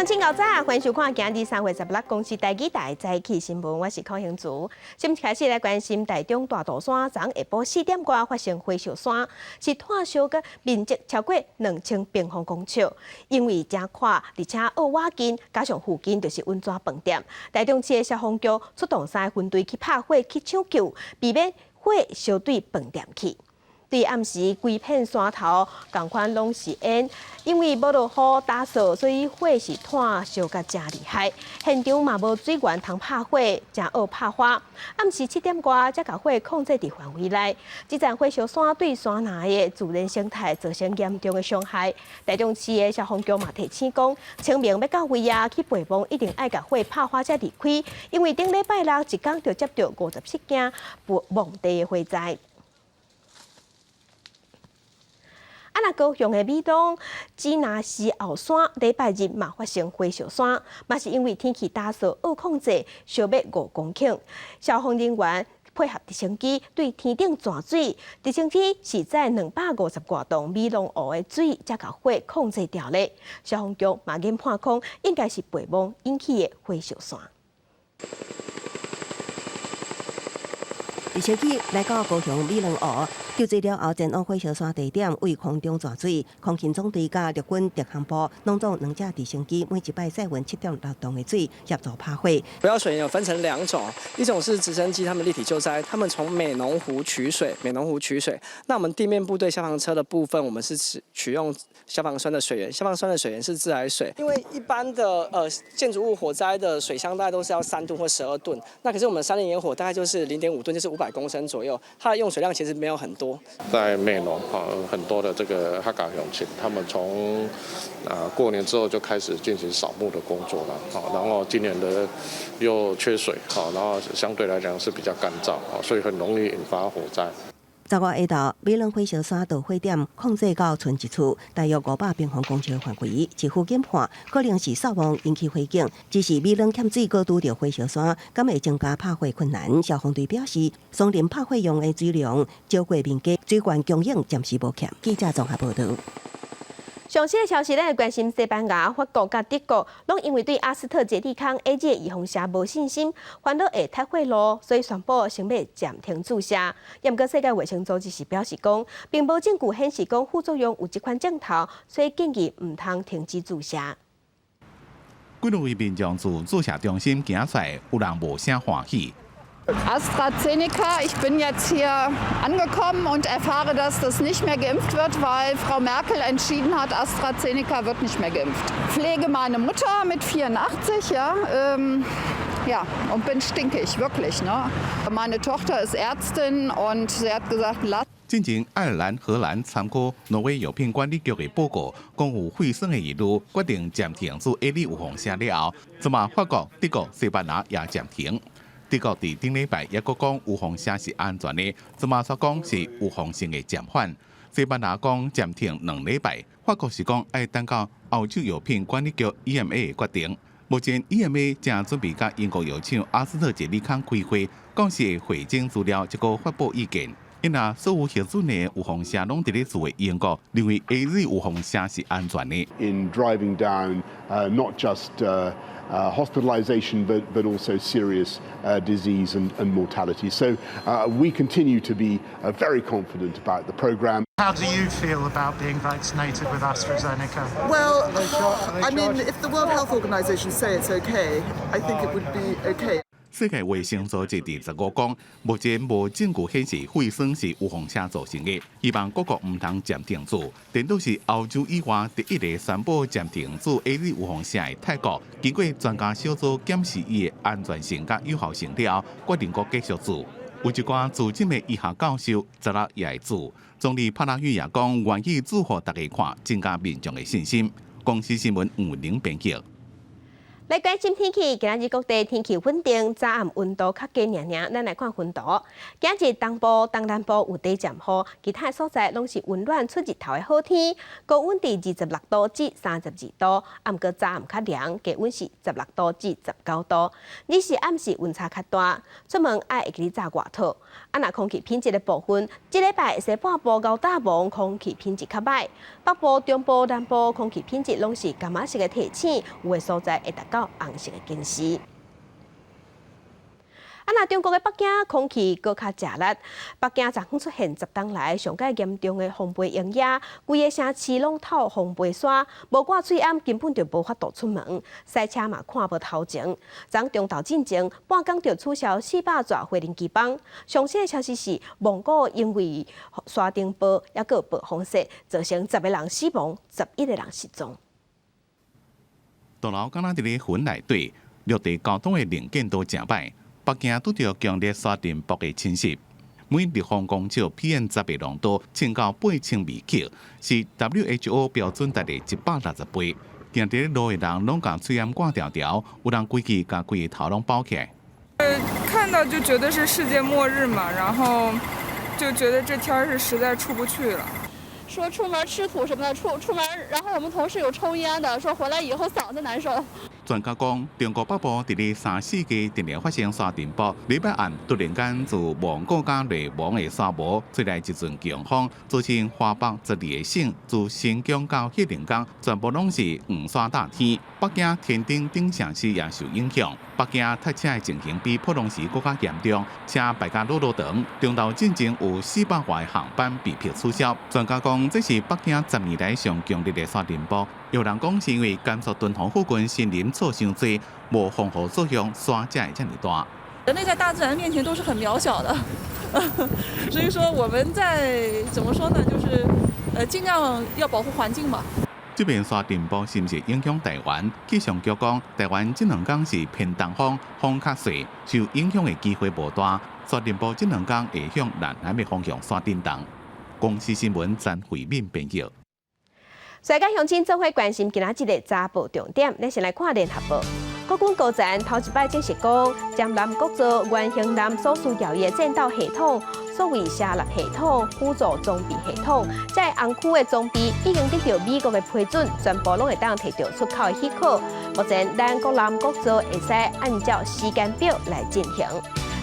清𠢕早，歡迎收看今日3月16公視台語台早起新聞，我是柯興竹。先開始來關心台中大肚山，昨下晡4點外發生火燒山，是炭燒的面積超過2000平方公尺，因為真闊，而且僫瓦近，加上附近就是溫泉飯店。台中市的消防局出動三個分隊去拍火去搶救，避免火燒對飯店去。對暗時，規片山頭仝款攏是煙，因為無落雨打掃，所以火是炭燒甲誠厲害。現場嘛無水源通拍火，誠僫拍花。暗時7點外才共火控制佇範圍內。這陣火燒山對山內的自然生態造成嚴重的傷害。台中市的消防局嘛提醒講，清明欲到位啊，去陪墓一定愛共火拍花才離開，因為頂禮拜六一工就接著57件墓地的火災。啊，若高雄的美濃支那溪後山，禮拜日嘛發生火燒山，嘛是因為天氣乾燥僫控制，燒欲5公頃。消防人員配合直升機對天頂湠水，直升機是載250外噸美濃湖的水，才共火控制牢咧。消防局嘛研判講，應該是背墓引起的火燒山。直升機來到高雄美濃湖，救濟了後前往火燒山地點對空中湠水，空勤總隊佮陸軍特航部攏總兩架直升機，每一擺載運7.6噸的水協助拍火。主要水源有分成兩種，一種是直升機，他們立體救災，他們從美濃湖取水，美濃湖取水。那我們地面部隊消防車的部分，我們是取用消防栓的水源，消防栓的水源是自來水。因為一般的建築物火災的水箱大概都是要3噸或12噸，那可是我們山林野火大概就是0.5噸，就是500公升左右，它的用水量其實沒有很多。在美濃啊，很多的這個客家鄉親，他們從啊過年之後就開始進行掃墓的工作了，好，然後今年的又缺水，好，然後相對來講是比較乾燥，所以很容易引發火災。15下晝，美濃火燒山導火點控制到賰一處，大約500平方公尺範圍，市府研判可能是掃墓引起火警，只是美濃欠水閣拄著火燒山，敢會增加拍火困難。消防隊表示，松林拍火用的水量少過民家，水源供應暫時無欠。記者綜合報導。上新的消息，咱來關心西班牙、法國佮德國，攏因為對阿斯特捷利康 AZ 預防射無信心，煩惱會塌血路，所以宣布先欲暫停注射。毋過世界衛生組織是表示講，並無證據顯示講副作用有這款症頭，所以建議毋通停止注射。幾落位民眾自注射中心行出來，有人無啥歡喜。 AstraZeneca, ich bin jetzt hier angekommen und erfahre, dass das nicht mehr geimpft wird, weil Frau Merkel entschieden hat, AstraZeneca wird nicht mehr geimpft. Pflege meine Mutter mit 84, ja, ja, und bin stinkig, wirklich. Ne? Meine Tochter ist Ärztin und sie hat gesagt, lass 進前，愛爾蘭、荷蘭參考挪威藥品管理局的報告，講有血栓的疑慮，決定暫停注 AZ 預防射了後，這馬法國、德國、西班牙也暫停。德國佇頂禮拜也閣講預防射是安全的，這馬煞講是預防性的暫緩。西班牙講暫停2禮拜，法國是講愛等到歐洲藥品管理局 EMA 的決定。目前 EMA 正準備佮英國藥廠阿斯特捷利康開會，講是會匯整資料，才閣發布意見。因為所有核准的預防射攏佇咧注的英國，認為 AZ 預防射是安全的。 In driving down not just hospitalization, but also serious disease and mortality. So we continue to be very confident about the program. How do you feel about being vaccinated with AstraZeneca? Well, I mean, if the World Health Organization say it's okay, I think it would be okay. 世界衛生組織佇15講，目前無證據顯示血栓是預防射造成的，希望各國毋通暫停注。顛倒是歐洲以外第一个宣布暫停注 AZ 預防射的泰國，經過專家小組檢視伊的安全性佮有效性了後，決定閣繼續注。有一寡資深的醫學教授，十六也會注。總理帕拉育也講，願意注予大家看，增加民眾的信心。公視新聞吳玲編輯。來關心天氣，今仔日各地天氣穩定，早暗溫度較低爾爾。咱來看溫度，今日東部、東南部有短暫雨，其他所在攏是溫暖出日頭的好天。高溫佇26度至32度，毋過早暗較涼，低溫是16度至19度。日時暗時溫差較大，出門愛會記得紮外套。啊，若空氣品質的部分，這禮拜西半部𠢕打雺，空氣品質較䆀；北部、中部、南部空氣品質攏是柑仔色的提醒，有的所在會達到紅色的警示。啊，若中國的北京空氣閣較食力，北京昨昏出現十冬來上蓋嚴重的風飛鷹鴉，規个城市攏透風飛沙，無掛喙罨根本就無法度出門，駛車嘛看無頭前。昨中晝進前，半工就取消400座飛行機班。上新的消息是，蒙古因為沙塵暴抑閣暴風雪，造成十個人死亡，11個人失蹤。大樓敢若佇咧雲內底，陸地交通的能見度誠䆀。北京拄著強烈沙塵暴的侵襲，每立方公尺 PM 10的濃度衝到8000微克，是 WHO 標準值的160倍。行佇咧路的人攏共喙罨掛牢牢，有人規氣共規个頭攏包起來。看到就覺得是世界末日嘛，然後就覺得這天是實在出不去了。說出門吃土什麼的，出門，然後我們同事有抽菸的，說回來以後嗓子難受。專家講，中國北部佇咧三四月定定發生沙塵暴，禮拜暗突然間自蒙古佮內蒙的沙漠吹來一陣強風，造成華北12個省，自新疆到黑龍江，全部攏是黃沙罩天。北京、天津等城市也受影響。北京塞車的情形比普通時閣較嚴重，車排甲囉囉長。中晝進前有400外航班被迫取消。專家講，這是北京10年來上強烈的沙塵暴。有人講是因為甘肅敦煌附近森林草傷濟，無防護作用，沙才會遮爾大。人類在大自然面前都是很渺小的，所以說我們在怎麼說呢？就是盡量要保護環境嘛。這邊沙塵暴是毋是影響台灣？氣象局講，台灣這兩工是偏東風，風較細，受影響的機會無大。沙塵暴這兩工會向南南的方向煞振動。公視新聞詹慧敏編譯。世界鄉親做伙關心今仔日的早報重點，咱先來看聯合報。國軍高層頭一擺證實講，殲南國造原型艦所需要的戰鬥系統，所謂聲納系統、輔助裝備系統，這个紅區的裝備已經得到美國的批准，全部攏會當提著出口的許可。目前，咱國艦國造會使按照時間表來進行。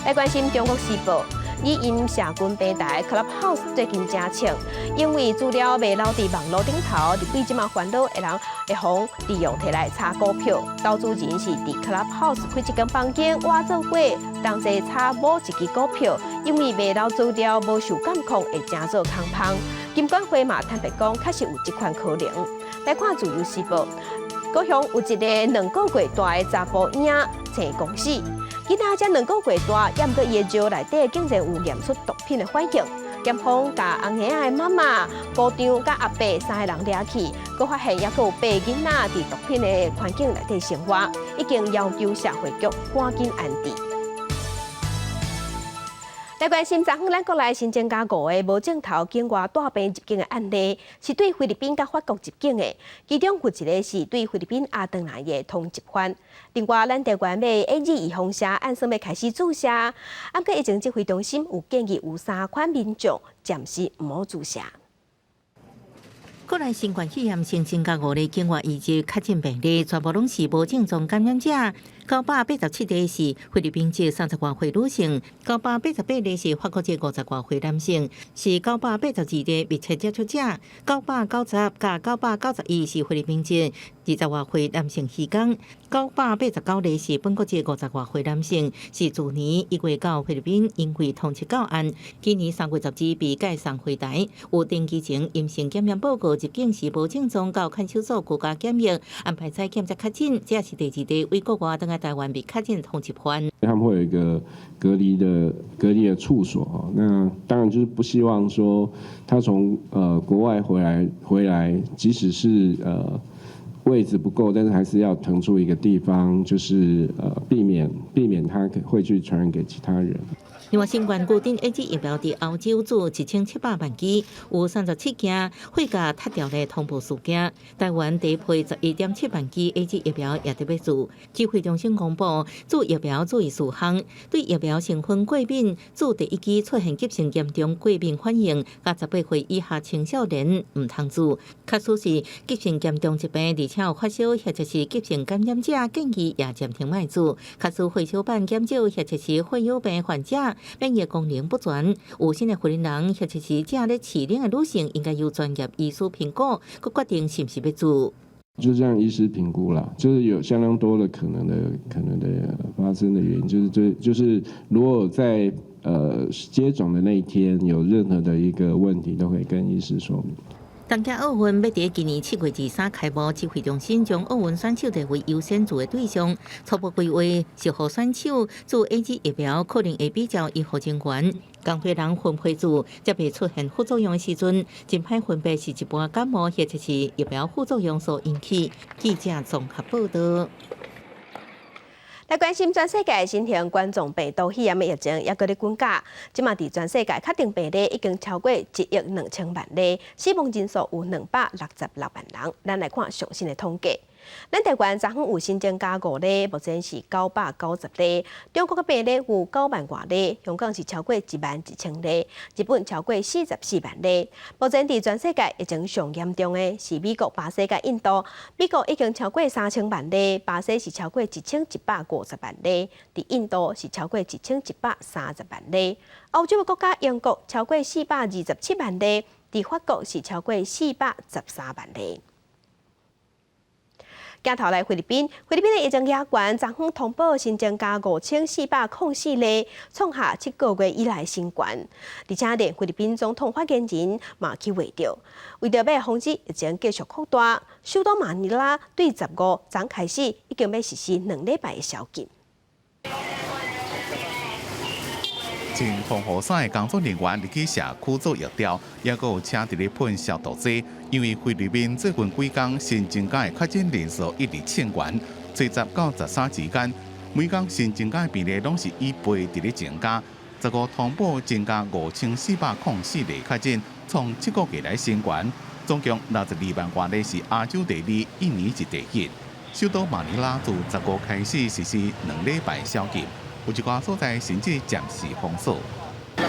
來關心中國時報。語音社群平台 Clubhouse 最近誠衝，因為資料袂留佇網路頂頭，入對這馬煩惱的人會予利用提來炒股票。投資人是佇 Clubhouse 開一間房間，倚做伙同齊炒某一支股票，因為袂留資料無受監控，會成做空芳。金管會嘛坦白講，確實有這款可能。來看自由時報，高雄有一个2個月大的查埔嬰䖙公死。囡仔才兩個月大，猶毋過伊的尿內底竟然有驗出毒品的反應。檢方共紅嬰仔的媽媽、姑丈佮阿伯三個人掠去，閣發現猶閣有八个囡仔佇毒品的環境內底生活，已經要求社會局趕緊安置。來關心，昨昏咱國內新增加五个無症頭境外帶病入境的案例，是對菲律賓佮法國入境的，其中有一个是對菲律賓阿轉來的通緝犯。另外，咱台灣的 AZ 預防射按算欲開始注射，毋過疫情指揮中心有建議有三款民眾暫時毋好注射。國內新冠肺炎新增加五例境外移入確診病例，全部攏是無症狀感染者。987例是菲律賓籍30外歲女性，982例是法國籍50外歲男性，是982個密切接觸者。990佮991是菲律賓籍20外歲男性漁工，989例是本國籍50外歲男性，是去年1月到菲律賓因為通緝到案，今年3月12被解送回台，有登機前陰性檢驗報告，入境時無症狀，到看守所居家檢疫，安排採檢才確診，這是第二例對國外轉來台灣被確診通緝犯。他們會有一個隔離的處所哦，那當然就是不希望說他從國外回來，即使是位置不夠，但是還是要騰出一個地方，就是避免他會去傳染給其他人。另外，新冠固定 AZ 疫苗佇歐洲注1700萬劑，有37件血鉀脫掉的通報事件。台灣第一批11.7萬劑 AZ 疫苗也得欲注。指揮中心公布，注疫苗注意事項，對疫苗成分過敏、注第一劑出現急性嚴重過敏反應，佮18歲以下青少年毋通注。假使是急性嚴重疾病，而且有發燒或者是急性感染者，建議也暫停莫注。假使血小板減少或者是血友病患者，免疫功能不全，有新的懷孕人或者是正咧飼奶的女性，應該由專業醫師評估，閣決定是毋是欲注。就這樣醫師評估啦，就是有相當多的可能的發生的原因，就是這就是如果在接種的那一天有任何的一個問題，都可以跟醫師說明。東京奧運欲佇今年7月23開幕，指揮中心將奧運選手列為優先注的對象。初步規劃是予選手注 AZ 疫苗，可能會比照醫護人員、工作人分批注，才袂出現副作用的時陣，真歹分辨是一般感冒或者是疫苗副作用所引起。記者綜合報道。來關心全世界新型冠狀病毒肺炎的疫情，猶閣咧滾價。這馬佇全世界確診病例已經超過1億2千萬例，死亡人數有266萬人。咱來看上新的統計。咱台灣昨昏有新增加五例，目前是990例。中國的病例有9萬外例，香港是超過1萬1千例，日本超過44萬例。目前佇全世界疫情上嚴重的是美國、巴西佮印度。美國已經超過3000萬例，巴西是超過1150萬例，佇印度是超過1130萬例。歐洲的國家英國超過427萬例，佇法國是超過413萬例。鏡頭來菲律賓，菲律賓的疫情也懸，昨昏通報新增加5404例，創下7個月以來新懸。而且連菲律賓總統發言人嘛去話著，為著欲防止疫情繼續擴大，首都馬尼拉對15昨開始已經欲實施2禮拜的宵禁。穿防護衫的工作人員入去社區做疫調，猶閣有車佇咧噴消毒劑。因為菲律賓最近幾工新增加的確診人數一直衝懸，初十到13之間，每工新增加的病例攏是以倍佇咧增加。15通報增加5404例確診，創7個月來新懸，總共62萬外例是亞洲第二，印尼是第一。首都馬尼拉自15開始實施2禮拜宵禁。有一寡所在甚至暫時封鎖。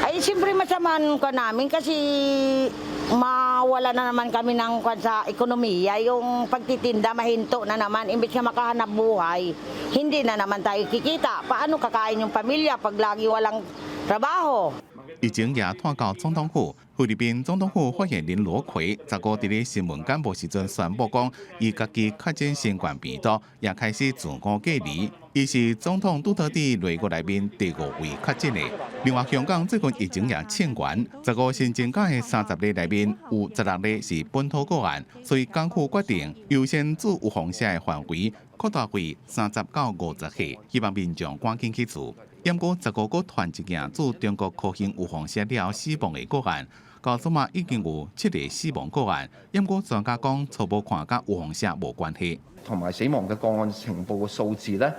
Ay, siyempre masama ang kwan namin kasi mawala na naman kami ng kwan sa ekonomiya. Yung pagtitinda mahinto na naman. Imbes na makahanap buhay, hindi na naman tayo kikita. Paano kakain yung pamilya pag lagi walang trabaho? 疫情也拖到總統府，菲律賓總統府發言人羅奎15佇咧新聞簡報時陣宣布講，伊家己確診新冠病毒，也開始自我隔離。伊是總統杜特蒂內閣內面第五位確診的。另外，香港最近疫情也衝懸，15新增加的30例內面有16例是本土個案，所以港府決定優先注預防射的範圍擴大為30到50歲，希望民眾趕緊去注。毋過15閣傳一件注中國科興預防射了死亡的個案，到這馬已經有七個死亡個案。毋過專家講初步看佮預防射無關係，同埋死亡嘅個案呈報嘅數字呢，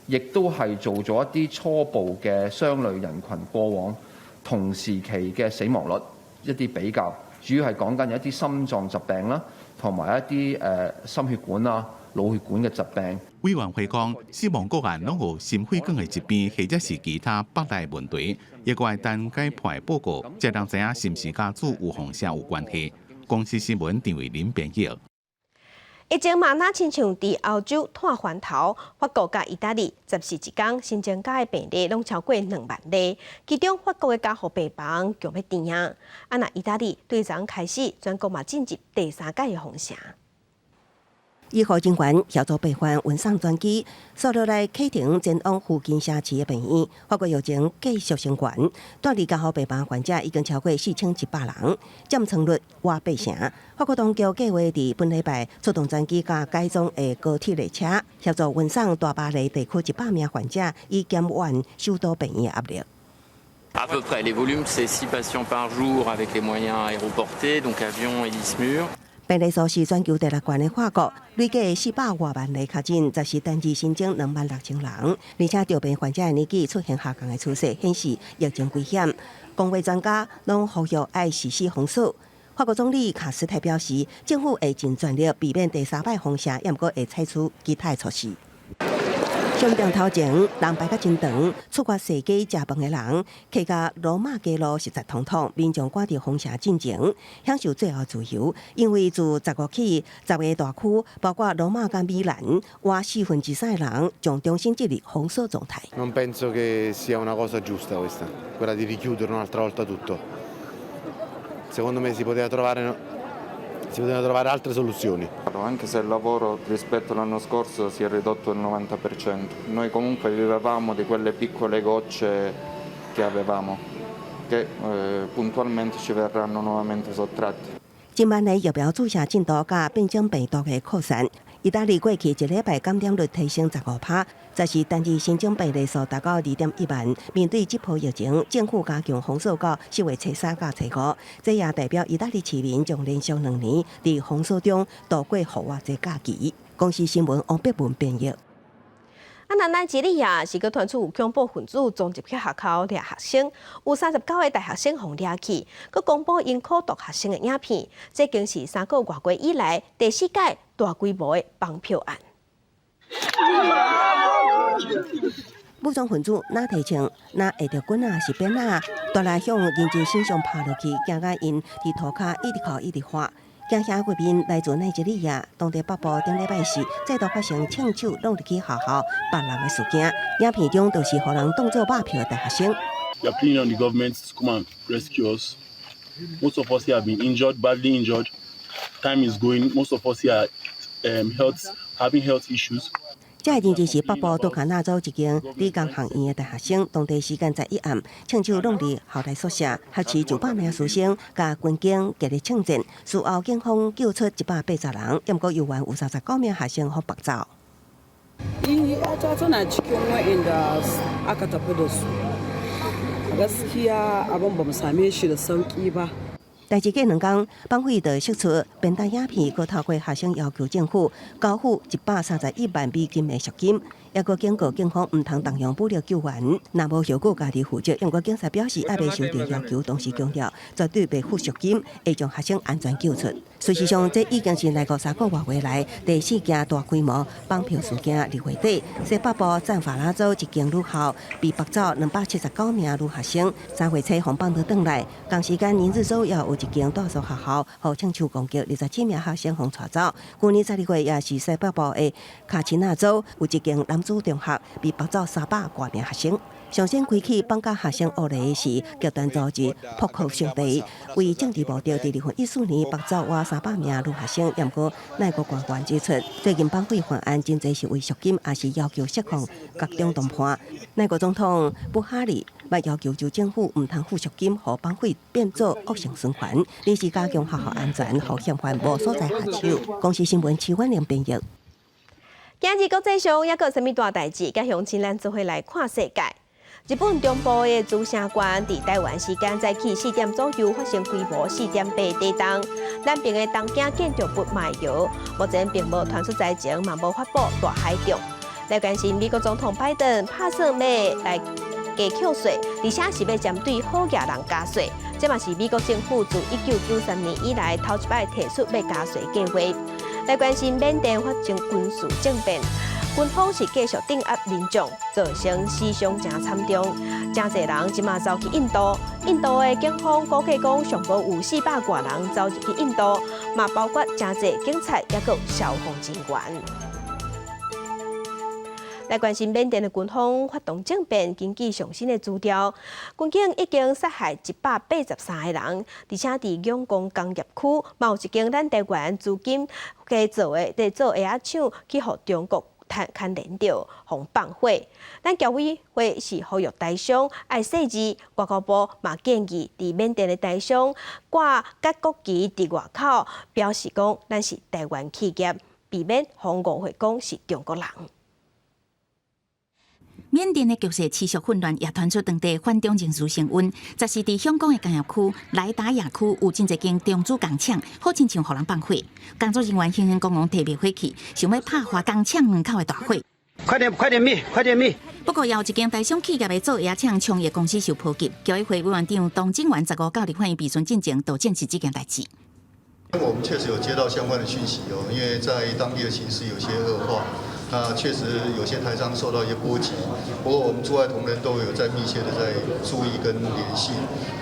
亦都係做咗一啲初步嘅相類人群過往同時期嘅死亡率一啲比較，主要係講緊一啲心臟疾病啦，同埋一啲心血管啊、腦血管嘅疾病。委員會講，死亡個案攏有心血管的疾病，或者是其他腹內問題，猶閣愛等解剖報告，才能知影是毋是佮注預防射有關係。公視新聞陳慧琳編譯。疫情嘛，若親像佇歐洲湠翻頭，法國佮意大利14一工新增加的病例攏超過2萬例，其中法國的加護病房強欲挃啊！啊，若意大利對昨開始全國嘛進入第三階的封城。醫護人員協助病患運送專機，紲落來啟程前往附近城市的病院。法國疫情繼續升懸，蹛佇加護病房患者已經超過4100人，佔床率倚八成。法國當局計劃佇本禮拜出動專機佮改裝的高鐵列車，協助運送大巴黎地區100名患者，以減緩首都病院的壓力。 À peu près, les volumes, c'est 6 patients par jour avec les moyens aéroportés, donc avion, héliSMUR. 病例數是全球第六懸的法國，累計400外萬例確診，則是單日新增26,000人，而且著病患者的年紀出現下降的趨勢，顯示疫情危險。公衛專家攏呼籲愛實施封鎖。法國總理卡斯泰表示，政府會盡全力避免第三擺封城，也毋過會採取其他措施。商店頭前人排甲真長，出外踅街食飯的人，行到羅馬街路實在通通，民眾趕佇封城進前享受最後自由，因為自15起，10個大區，包括羅馬佮米蘭，倚四分之三的人將重新進入封鎖狀態。 Non penso che sia una cosa giusta questa, quella di richiudere un'altra volta tutto. Secondo me si potevano trovare altre soluzioni. Anche se il lavoro rispetto all'anno scorso si è ridotto del 90%, noi comunque vivevamo di quelle piccole gocce che avevamo, che puntualmente ci verranno nuovamente sottratte. 近萬例疫苗注射進度佮變種病毒的擴散，意大利過去一禮拜感染率提升15趴，則是單日新增病例數達到2.1萬。面對這波疫情，政府加強封鎖到4月初三到初五，這也代表意大利市民將連續2年佇封鎖中度過復活節假期。公視新聞王碧文編譯。啊，那奈及利亞是閣傳出有恐怖分子衝入去學校掠學生，有39個大學生予掠去，閣公布𪜶苦毒學生的影片，這已經是3個外月以來第四擺大規模的綁票案。武裝分子若提槍，若握著棍仔是鞭仔，大力向人質身上拍落去，驚甲𪜶佇塗跤一直哭一直喊。驚嚇畫面來自奈及利亞，當地北部頂禮拜四再度發生槍手闖入去學校縛人的事件，影片中就是予人當做肉票的大學生。 We are pleading on the government to come and rescue us. Most of us here have been injured, badly injured. Time is going. Most of us here are having health issues. 這個人質是北部杜卡納州一間理工學院的大學生，當地時間11暗，槍手闖入校內宿舍，挾持900名師生，佮軍警激烈槍戰，事後警方救出180人，毋過猶原有39名學生予縛走。 'Yata tana cikin waɗanda aka tafi da su. Gaskiya abin ba mu same shi da sauƙi ba. 代誌過2工，綁匪就釋出鞭打影片，閣透過學生要求政府交付131萬美金的贖金，抑閣警告警方毋通動用武力救援，若無後果家己負責。毋過警察表示，猶未收著要求，同時強調絕對袂付贖金，會將學生安全救出。事實上，這已經是內國3個外月來第四件大規模綁票事件。2月底，西北部贊法拉州一間女校被縛走279名女學生，3月初予放倒轉來。同時間，尼日州也有一間住宿學校，予槍手攻擊，27名學生予帶走。舊年12月，也是西北部的卡奇納州有一間男子中學被縛走300外名學生。上先開啟綁架學生惡例的是極端組織博科兄弟，為政治目的，佇2014年縛走倚300名女學生。毋過內國官員指出，最近綁匪犯案真濟是為贖金，抑是要求釋放各種談判。內國總統布哈里捌要求州政府毋通付贖金，予綁匪變做惡性循環，臨時加強學校安全，予嫌犯無所在下手。公視新聞徐婉玲編譯。今日國際上猶閣有啥物大代誌？佮鄉親咱做伙來看世界。日本中部的茨城縣，佇台灣時間早起4點左右發生規模4.8地動，南邊的東京建築物嘛搖，目前並無傳出災情，嘛無發布大海中。來關心美國總統拜登拍算欲來加扣稅，而且是欲針對好額人加稅，這嘛是美國政府自1993年以來頭一擺提出欲加稅計劃。來關心緬甸發生軍事政變。軍方是繼續鎮壓民眾，造成死傷誠慘重，誠濟人這馬走去印度。印度的警方估計講，上無有400外人走入去印度，嘛包括誠濟警察，抑閣消防人員。來關心緬甸的軍方發動政變，根據上新的資料，軍警已經殺害183個人，而且佇仰光工業區，嘛有一間咱台灣資金加做的佇做鞋仔廠，去予中國牽連著，予放火。咱僑委會是呼籲台商愛細緻，外交部嘛建議佇緬甸的台商掛國旗佇外口，表示講咱是台灣企業，避免予誤會講是中國人。緬甸的局勢持續混亂，也傳出當地反中情緒升溫。這是佇香港的工業區萊打亞區有真濟間中資工廠，好親像予人放火。工作人員興興講講提滅火器，想欲拍破工廠門口的大火。快點，快點滅，快點滅！不過，有一間台商企業的做鞋廠創業公司受波及，僑委會委員長董正元15到立法院備詢進前，都證實這件代誌。我們確實有接到相關的訊息哦，因為在當地的形勢有些惡化，那確實有些台商受到一些波及。不過我們駐外同仁都有在密切的在注意跟聯繫，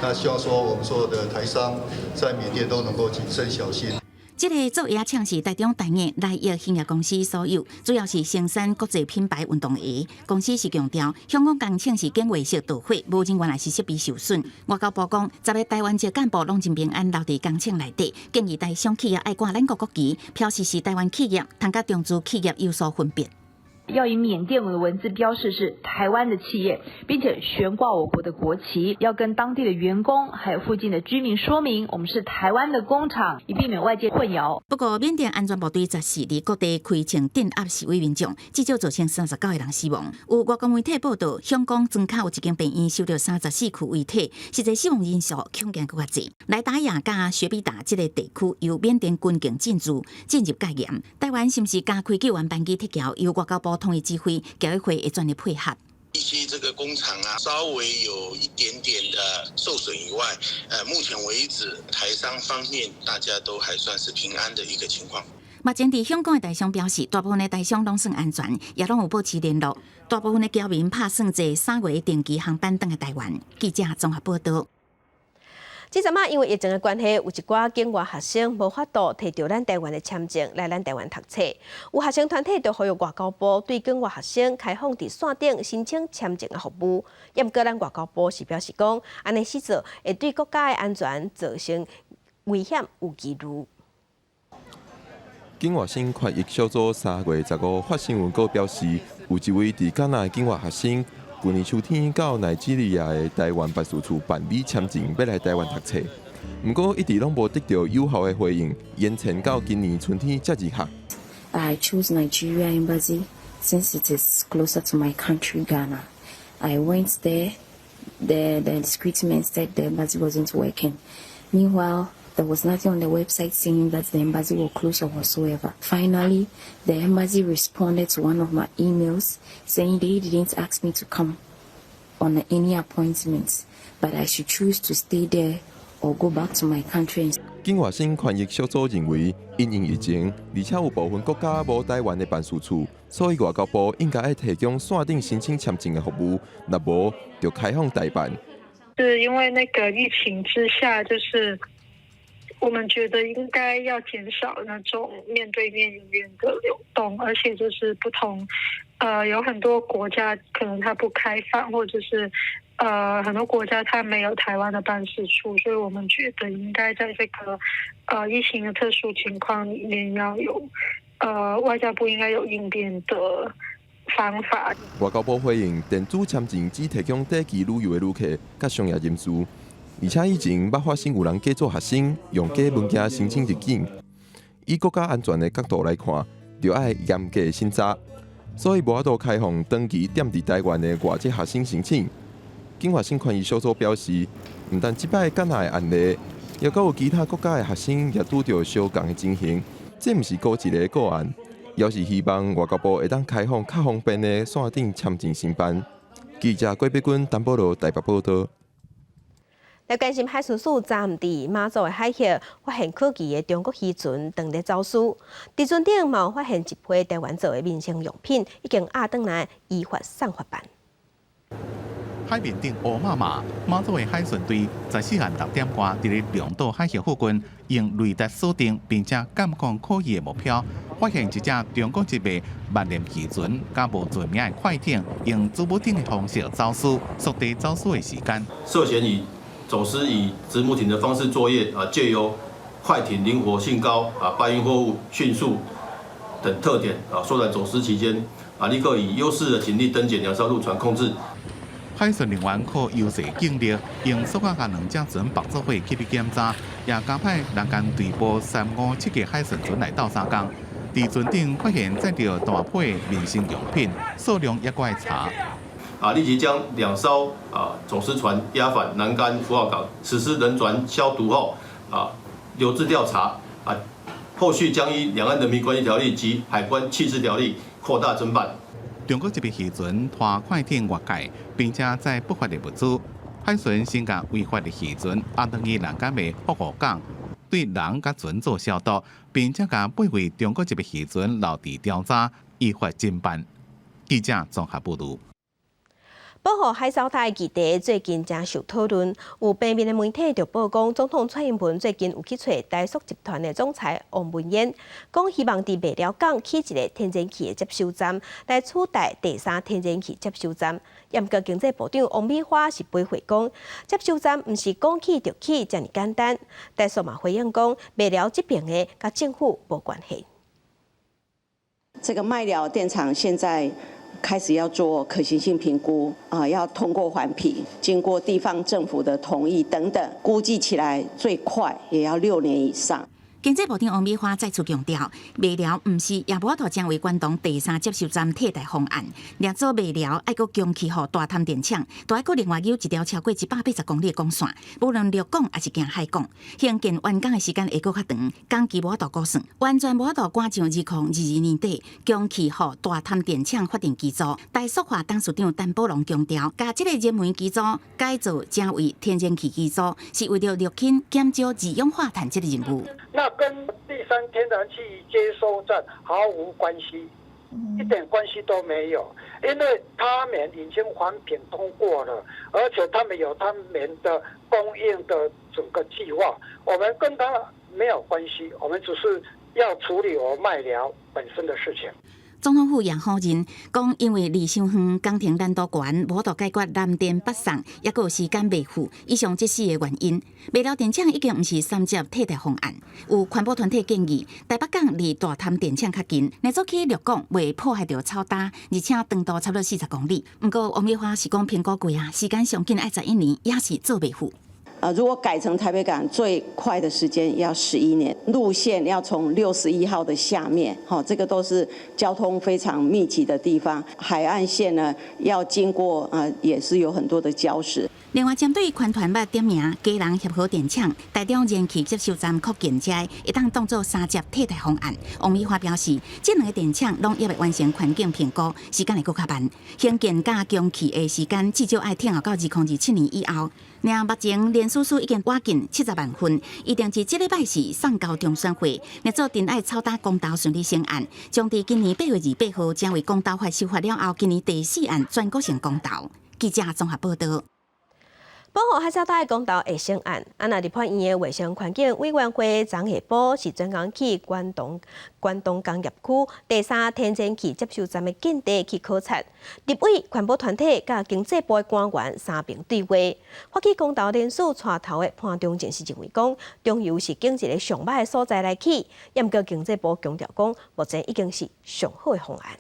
那希望說我們所有的台商在緬甸都能夠謹慎小心。這个做鞋廠是台中大業來益興業公司所有，主要是生產國際品牌運動鞋。公司是強調，香港工廠是警衛式導火，無人員抑是設備受損。外交部講，10个台灣籍幹部攏真平安留佇工廠內底，建議台商企業愛掛咱國國旗，表示是台灣企業，通佮中資企業有所分別。要以緬甸文的文字標示是台灣的企業，並且懸掛我國的國旗，要跟當地的員工還有附近的居民說明，我們是台灣的工廠，以避免外界混淆。不過，緬甸安全部隊14佇各地開槍鎮壓示威民眾，至少造成39個人死亡。有外國媒體報道，香港莊跤有一間病院收著34具遺體，實際死亡人數恐驚閣較濟。萊達亞佮雪比達這个地區由緬甸軍警進駐進入戒嚴。台灣是毋是加開救援班機撤僑？由外交部統一指揮，僑委會會全力配合。一些這個工廠啊，稍微有一點點的受損以外，目前為止台商方面大家都還算是平安的一個情況。目前佇香港的台商表示，大部分的台商攏算安全，也攏有保持聯絡。大部分的僑民拍算坐3月定期航班轉來台灣。記者綜合報道。這陣仔因為疫情的關係，有一寡境外學生無法度提著咱台灣的簽證來咱台灣讀冊。有學生團體就呼籲外交部對境外學生開放佇線頂申請簽證的服務。毋過咱外交部是表示講，按呢勢做會對國家的安全造成危險，有疑慮。境外生權益小組3月15發新聞稿表示，有一位佇加納的境外學生，舊年秋天到奈及利亞的台灣辦事處辦理簽證，欲來台灣讀冊。毋過一直攏無得著有效的回應，延遲到今年春天才入學。 I chose Nigeria embassy since it is closer to my country, Ghana. I went there. The security man said the embassy wasn't working. Meanwhile, there was nothing on the website saying that the embassy will close or whatsoever. Finally, the embassy responded to one of my emails saying they didn't ask me to come on any appointments, but I should choose to stay there or go back to my country. 境外生權益小組認為，因應疫情，而且有部分國家無台灣的辦事處，所以外交部應該愛提供線頂申請簽證的服務，若無就開放代辦。是因為那個疫情之下，就是我們覺得應該要減少那種面對面人員的流動，而且就是不同，有很多國家可能它不開放，或者是很多國家它沒有台灣的辦事處，所以我們覺得應該在這個疫情的特殊情況裡面，要有外交部應該有應變的方法。外交部回應，電子簽證只提供短期旅遊的旅客佮商業人士，而且以前捌發生有人假做學生，用假文件申請入境。以國家安全的角度來看，著愛嚴格審查，所以無法度開放長期踮佇台灣的外籍學生申請。境外生權益小組表示，毋但這擺加納的案例，猶閣有其他國家的學生也拄著相仝的情形，這毋是孤一个個案，猶是希望外交部會當開放較方便的線頂簽證申辦。記者郭碧君、陳寶羅台北報導。來關心海巡署昨暗佇馬祖的海域發現可疑的中國漁船當咧走私，佇船頂嘛有發現一批台灣做的民生用品，已經押轉來依法送法辦。海面頂烏麻麻，馬祖的海巡隊14暗6點外，佇咧龍島海域附近，用雷達鎖定並且監控可疑的目標，發現一隻中國籍的萬聯漁船，佮無罪名的快艇，用子母艇的方式走私，縮短走私的時間。涉嫌以走私以子母艇的方式作業啊，藉由快艇靈活性高啊，搬運貨物迅速等特點啊，縮短走私期間啊，立刻以優勢的警力登檢兩艘陸船控制。海巡人員靠優勢警力，用索仔共兩隻船縛做伙去檢查，也加派人工隊部3、5、7个海巡船來鬥相共。佇船頂發現載著大批民生用品，數量猶閣愛查。啊，立即將兩艘走私船押返南竿福澳港，實施人船消毒後，留置調查，後續將依《兩岸人民關係條例》及《海關緝私條例》擴大偵辦。中國這邊漁船拖快艇越界，並且載不法的物資，海巡先共違法的漁船押轉去南竿的福澳港，對人佮船做消毒，並且共八位中國籍的漁船留佇調查，依法偵辦。記者綜合報導。保護海草灘的議題最近誠受討論，有平面的媒體就報講，總統蔡英文最近有去揣台塑集團的總裁王文淵，講希望佇麥寮港起一个天然氣的接收站，來取代第三天然氣接收站。毋過經濟部長王美花是回話講，接收站毋是講起就起遮爾簡單。台塑嘛回應講，麥寮這爿的佮政府無關係。這個麥寮電廠現在開始要做可行性評估啊，要通過環評，經過地方政府的同意等等，估計起來最快也要6年以上。經濟部長王美花再次強調，麥寮毋是也無法度成為關東第三接收站替代方案。若做麥寮愛閣供氣予大潭電廠，都愛閣另外有一條超過180公里的管線，無論陸港抑是經海港，興建完工的時間會閣較長，工期無法度估算，完全無法度趕上2022年底供氣予大潭電廠發電機組。台塑化董事長陳寶龍強調，共這个燃煤機組改造成為天然氣機組，是為著綠氫減少二氧化碳這个任務。那跟第三天然氣接收站毫無關係，一點關係都沒有，因為他們已經環評通過了，而且他們有他們的供應的整個計劃，我們跟他沒有關係，我們只是要處理我麥寮本身的事情。總統府也否認，講因為離傷遠，工程難度懸，無法度解決南電北送，抑閣有時間未赴，以上這四个原因。麥寮電廠已經毋是三接替代方案。有環保團體建議，台北港離大潭電廠較近，若做起陸港袂破壞著草礁，而且長度差不多40公里。毋過王美花是講評估過啊，時間上緊愛11年，也是做袂赴。啊，如果改成台北港，最快的時間要11年，路線要從61號的下面，好，這個都是交通非常密集的地方。海岸線呢，要經過啊，也是有很多的礁石。另外，針對環團捌點名基隆協和電廠、台中燃氣接收站擴建這會當當做三接替代方案。王美花表示，這兩个電廠攏猶未完成環境評估，時間會閣較慢。興建佮供氣的時間至少愛等候到2027年以後。另目前聯署書已經挖進70萬份，預定佇這禮拜四送交中選會，若做珍愛草礁公投順利成案，將佇今年8月28號成為公投法修法了後，今年第四案全國性公投。記者綜合報導。保護海草礁的公投會成案，啊，若立法院的衛生環境委員會昨下晡是專工去關東關東工業區第三天然氣接收站的建地去考察，立委、環保團體佮經濟部的官員三爿對話。發起公投聯署帶頭的潘忠政是認為講，中油是揀一个上䆀的所在來起，毋過經濟部強調講，目前已經是上好的方案。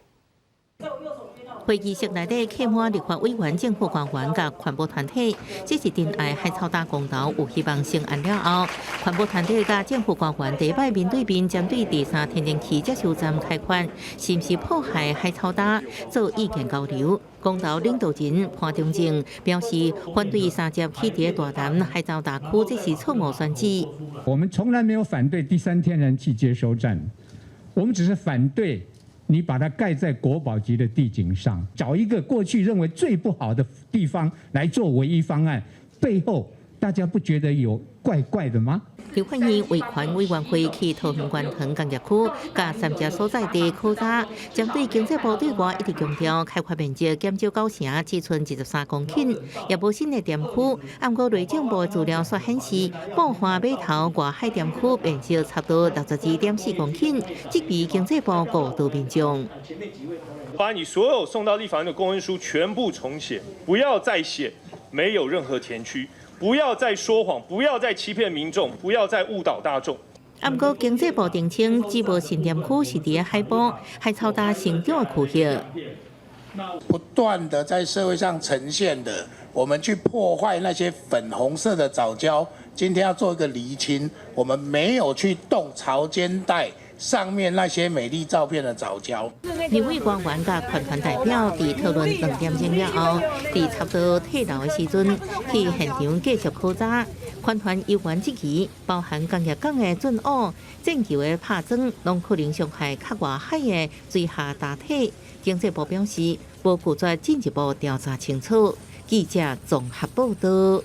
會議室內底客滿立法委員、政府官員佮環保團體，這是珍愛海草礁公投有希望成案了後，環保團體佮政府官員第一擺面對面針對第三天然氣接收站開發，是毋是破壞海草礁做意見交流。公投領導人潘忠政表示，反對三接起佇大潭海草礁區，這是錯誤選址。我們從來沒有反對第三天然氣接收站，我們只是反對你把它蓋在國寶級的地景上，找一個過去認為最不好的地方來做唯一方案，背後大家不覺得有怪怪的嗎？立法院衛環委員會去桃園觀塘工業區，佮三接所在地考察，針對經濟部對外一直強調開發面積減少九成，只賰23公頃，也無新的砧區。毋過內政部資料所顯示，布花碼頭外海砧區面積差不多62.4公頃，這比經濟部誤導民眾。把你所有送到立法院的公文書全部重寫，不要再寫沒有任何填區。不要再說謊，不要再欺騙民眾，不要再誤導大眾。毋過經濟部澄清，只無新砧區是佇海埔海草礁成長的區域。不斷的在社會上呈現的，我們去破壞那些粉紅色的藻礁，今天要做一個釐清，我們沒有去動潮間帶上面那些美麗照片的藻礁。立委官員佮環團代表佇討論2點鐘了後，佇差不多退樓的時陣，去現場繼續考察。環團有關質疑，包含工業港的圳挖、戰球的拍樁，攏可能傷害較外海的水下大體。經濟部表示，無拒絕進一步調查清楚。記者綜合報道。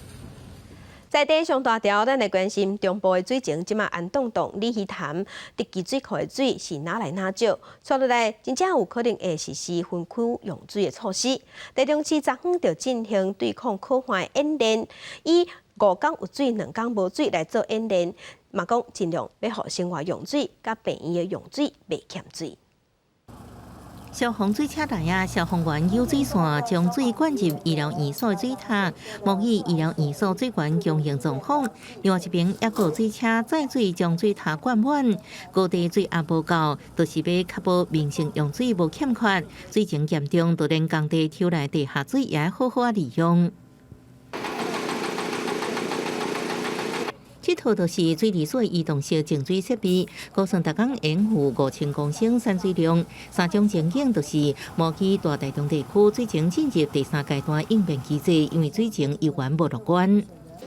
在地上大條，咱來關心中部的水情，這馬紅當當，鯉魚潭德基水庫的水是愈來愈少，接落來真正有可能會實施分區用水的措施。台中市昨昏就進行對抗苦旱演練，以5工有水，2工無水來做演練，嘛講盡量欲予生活用水佮病院的用水袂欠水。消防水車來啊！消防員游水線將水灌入醫療院所的水塔，模擬醫療院所水源供應狀況。另外一邊，抑閣有水車載水將水塔灌滿。高地水壓無夠，就是欲確保民生用水無欠缺。水情嚴重，就連工地抽來地下水也愛好好仔利用。這套就是水利署的移動式淨水設備，估算逐工應付5000公升產水量。三種情景就是模擬大台中地區水情進入第三階段應變機制，因為水情猶原無樂觀。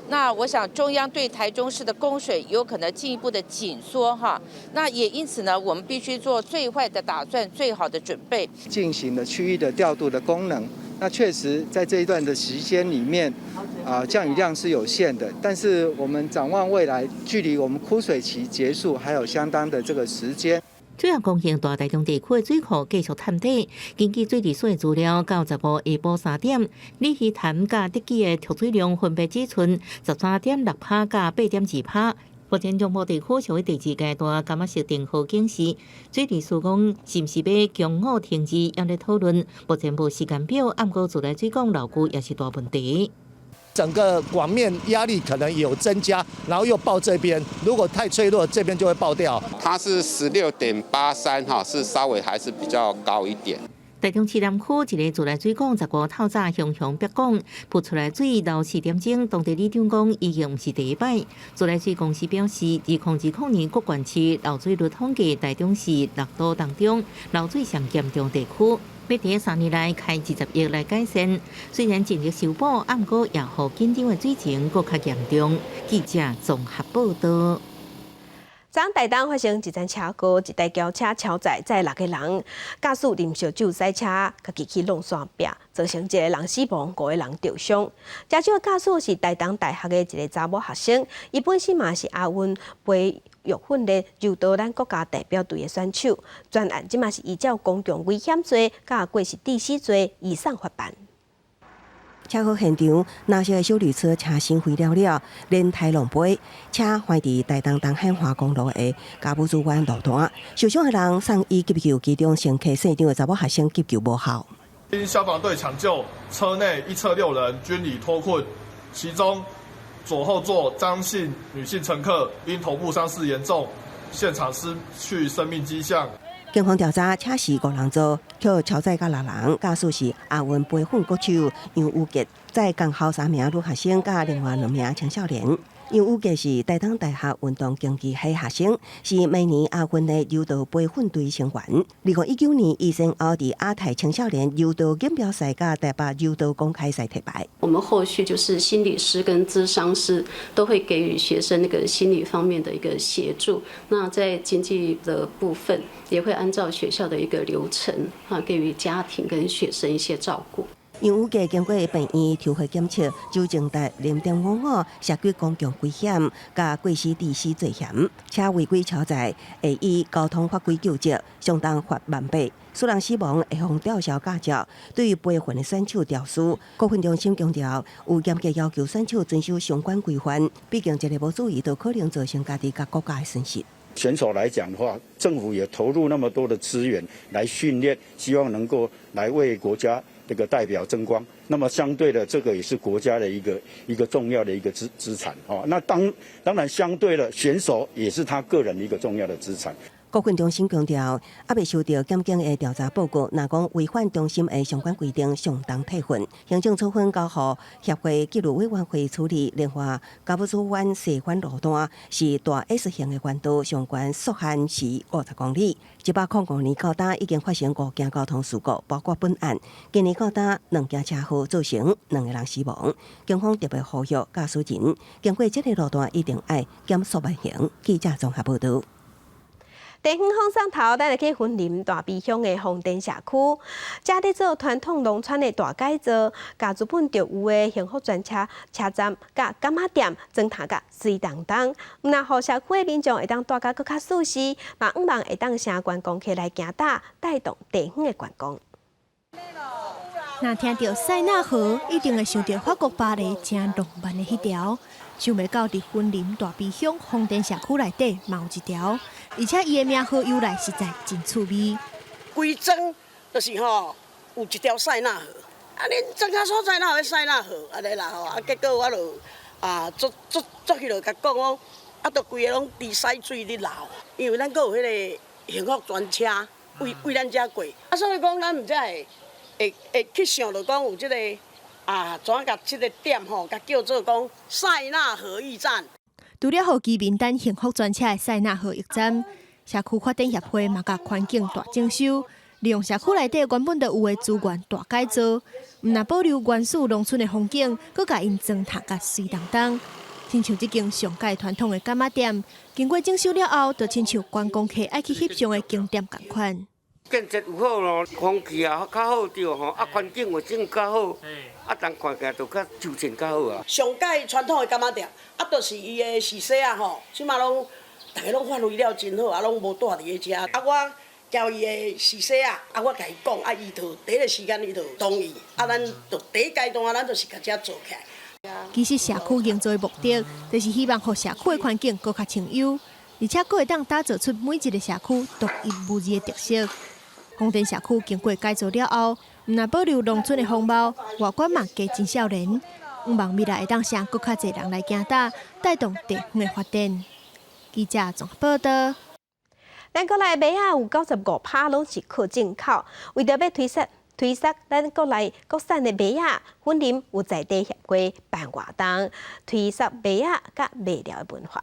那我想中央對台中市的供水有可能進一步的緊縮哈，那也因此呢，我們必須做最壞的打算，最好的準備，進行了區域的調度的功能。那確實在這一段的時間裡面，降雨量是有限的，但是我們展望未來，距離我們枯水期結束還有相當的這個時間。主要貢獻大台中地區的水庫繼續探底，根據水利署的資料，到15下晡3點，鯉魚潭佮德基的蓄水量分別只剩13.6%佮8.2%。目前中部地區屬於第二階段，感覺設定好警示。水利署講，是毋是欲強五停二，猶咧討論。目前無時間表，毋過自來水管老舊也是大問題。整個管面壓力可能有增加，然後又爆這邊，如果太脆弱，這邊就會爆掉。它是16.83哈，是稍微還是比較高一點。台中市南區一個自來水管15透早雄雄煏管，噴出來水流4點鐘，當地里長講已經毋是第一擺。自來水公司表示，2020年各縣市漏水率統計，台中市六都當中漏水上嚴重地區，欲佇3年內開20億來改善。雖然盡力修補，毋過也予緊張的水情閣較嚴重。記者綜合報道。昨台東發生一場車禍，一台轎車超載載六個人，駕駛啉燒酒駛車，家己去挵山壁，造成一個人死亡，五個人著傷。車手的駕駛是台東大學的一个查某學生，伊本身嘛是亞運培育訓練柔道咱國家代表隊的選手。全案這馬是依照公共危險罪佮過失致死罪移送法辦。車禍現場，藍色的休旅車車身毀了了，連胎攏飛，車橫佇台東東漢華公路的甲武子灣路段，受傷的人送醫急救，其中乘客姓張的查某學生急救無效。經消防隊搶救，車內一車六人均已脫困，其中左後座張姓女性乘客因頭部傷勢嚴重，現場失去生命跡象。警方調查，車是五人座，卻超載到六人，駕駛是亞運培訓國手楊宇傑，載共校三名女學生佮另外兩名青少年。楊宇傑是台東大學運動競技系學生，是每年亞運的柔道培訓隊成員。2019年，伊先後佇亞太青少年柔道錦標賽佮台北柔道公開賽提牌。我們後續就是心理師跟諮商師都會給予學生那個心理方面的一個協助。那在經濟的部分，也會按照學校的一個流程啊，給予家庭跟學生一些照顧。楊宇傑經過病院抽血檢測，酒精達0.55，涉及公共危險佮過失致死罪嫌，車違規超載，會依交通法規究責，相當罰18,000。四人死亡會予吊銷駕照。對於培訓的選手調書，國訓中心強調，有嚴格要求選手遵守相關規範。畢竟一个無注意，都可能造成家己佮國家的損失。選手來講的話，政府也投入那麼多的資源來訓練，希望能夠來為國家這個代表爭光。那麼相對的，這個也是國家的一個重要的一個資產。哦，那當然相對的，選手也是他個人一個重要的資產。國訓中心強調，猶未收到檢警的調查報告，若講違反中心的相關規定，相當退訓。行政處分交予協會紀律委員會處理。另外，嘉武子灣西環路段是大 S 型的彎道，上懸速限是50公里。105年到今已經發生五件交通事故，包括本案。今年到今兩件車禍造成兩個人死亡。警方特別呼籲駕駛人經過這個路段一定愛減速慢行。記者綜合報導。地方放送頭，咱來去雲林大埤鄉的豐田社區，遮咧做傳統農村的大改造，共原本就有的幸福專車車站佮柑仔店裝潢甲媠當當，毋但予社區的民眾會當蹛甲閣較舒適，嘛向望會當成觀光客來行搭，帶動地方的觀光。若聽著塞納河，一定會想著法國巴黎誠浪漫的彼條。想袂到佇雲林大埤鄉豐田社區內底嘛有一條，而且伊的名號由來實在真趣味。規莊就是吼有一條塞納河，啊，恁莊跤所在哪有塞納河按呢啦吼，啊，結果我就啊足足足彼落共講講，啊，都規个攏佇屎水咧流，因為咱閣有彼个幸福專車為為咱遮過，啊，所以講咱毋才會會會去想著講有這個。啊，怎共這個店吼，共叫做講塞納河驛站。除了予居民等幸福專車的塞納河驛站，社區發展協會嘛共環境大整修，利用社區內底原本就有的資源大改造，毋但保留原始農村的風景，閣共𪜶裝潢甲媠當當。親像這間上蓋傳統的柑仔店，經過整修了後，就親像觀光客愛去翕相的景點仝款。建設有好咯，空氣也較好著吼，啊環境衛生較好，啊人看起來就較周全較好啊。上蓋傳統的柑仔店，啊，就是伊的時勢啊吼，這馬攏逐家攏發揮了真好，啊，攏無蹛佇咧遮。啊，我交伊的時勢啊，啊，我共伊講，啊，伊就第一個時間伊就同意，啊，咱就第一階段啊，咱就是共遮做起來。其實社區營造的目的，就是希望予社區的環境閣較清幽，而且閣會當打造出每一個社區獨一無二的特色。豐田社區經過改造了後，毋但保留農村的風貌，外觀嘛加真少年，向望未來會當吸引閣較濟人來行搭，帶動地方的發展。記者綜合報導。咱國內麥仔有95%攏是靠進口，為著欲推廣推廣咱國內國產的麥仔，雲林有在地協會辦活動，推廣麥仔佮麥寮的文化。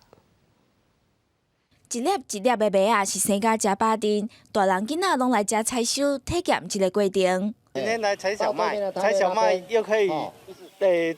一粒一粒的麥仔是生甲誠巴陣，大人囡仔攏來遮採收，體驗這個過程。今天來採小麥，採小麥又可以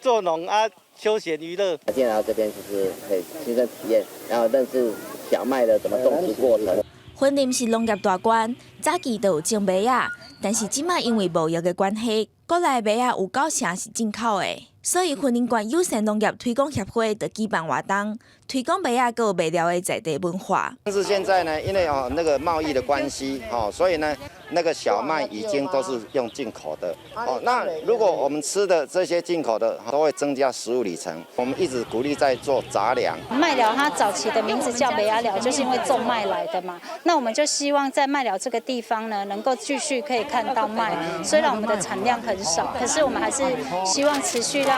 做農啊，休閒娛樂。進來到這邊就是可以親身體驗，然後認識小麥的怎麼種植過程。雲林是農業大縣，早期就有種麥仔，但是這馬因為貿易的關係，國內麥仔有九成是進口的，所以雲林縣友善農業推廣協會就舉辦活動，推廣麥仔佮麥寮的在地文化。但是現在呢，因為哦那個貿易的關係，哦，所以呢那個小麥已經都是用進口的。哦，那如果我們吃的這些進口的，都會增加食物里程。我們一直鼓勵在做雜糧。麥寮它早期的名字叫麥仔寮，就是因為種麥來的嘛。那我們就希望在麥寮這個地方呢，能夠繼續可以看到麥。雖然我們的產量很少，可是我們還是希望持續讓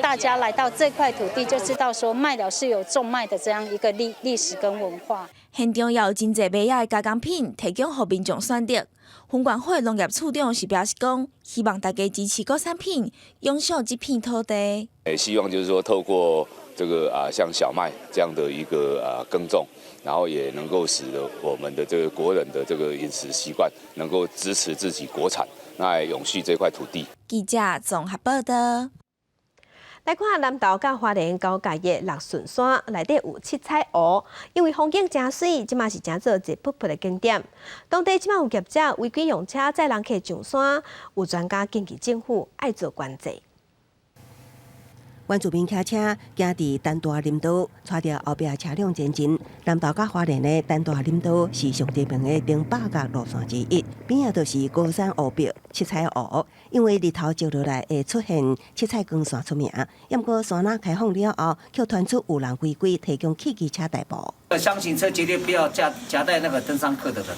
大家來到這塊土地，就知道說麥寮是有種麥的這樣一個歷史跟文化。現場也有真濟麥仔的加工品提供予民眾選擇。雲管會農業處長是表示講，希望大家支持國產品，永續這片土地。希望就是說透過這個啊，像小麥這樣的一個啊耕種，然後也能夠使得我們的這個國人的這個飲食習慣能夠支持自己國產，那永續這塊土地。記者綜合報導。來看南投佮花蓮交界的六順山內底有七彩湖，因為風景誠媠，這馬是成做熱撲撲的景點。當地這馬有業者違規用車載人客上山，有專家建議政府愛做管制。原住民騎車行佇丹大林道，帶著後壁車輛前進。南投佮花蓮的丹大林道是上知名的登百岳路線之一，邊仔就是高山湖泊七彩湖。因為日頭照落來會出現七彩光線出名。毋過山若開放了後，卻傳出有人違規提供汽機車代步。廂型車絕對不要夾帶那個登山客的人，